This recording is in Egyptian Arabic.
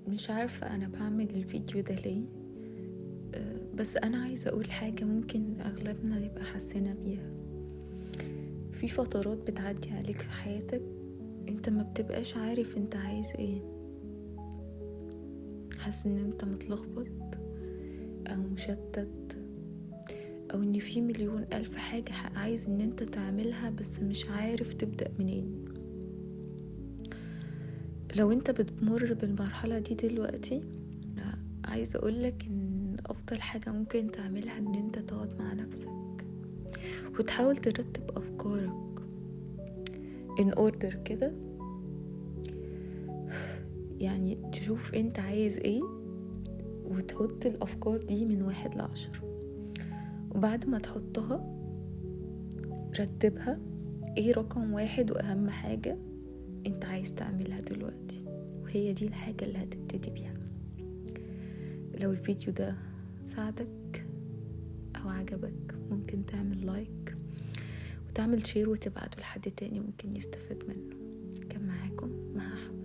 مش عارفة أنا بعمل الفيديو ده ليه، بس أنا عايزة أقول حاجة ممكن أغلبنا يبقى حاسين بيها. في فترات بتعدي عليك في حياتك انت ما بتبقاش عارف انت عايز ايه، حاسس ان انت متلخبط او مشتت، او ان في مليون الف حاجة عايز ان انت تعملها بس مش عارف تبدأ منين. لو انت بتمر بالمرحلة دي دلوقتي، عايزة اقولك ان افضل حاجة ممكن تعملها ان انت تقعد مع نفسك وتحاول ترتب افكارك in order كده، يعني تشوف انت عايز ايه وتحط الافكار دي من 1 ل10، وبعد ما تحطها رتبها ايه رقم 1 واهم حاجة انت عايز تعملها دلوقتي، وهي دي الحاجة اللي هتبتدي بيها. لو الفيديو ده ساعدك او عجبك ممكن تعمل like وتعمل share وتبعته لحد تاني ممكن يستفاد منه. كان معاكم مها أحمد.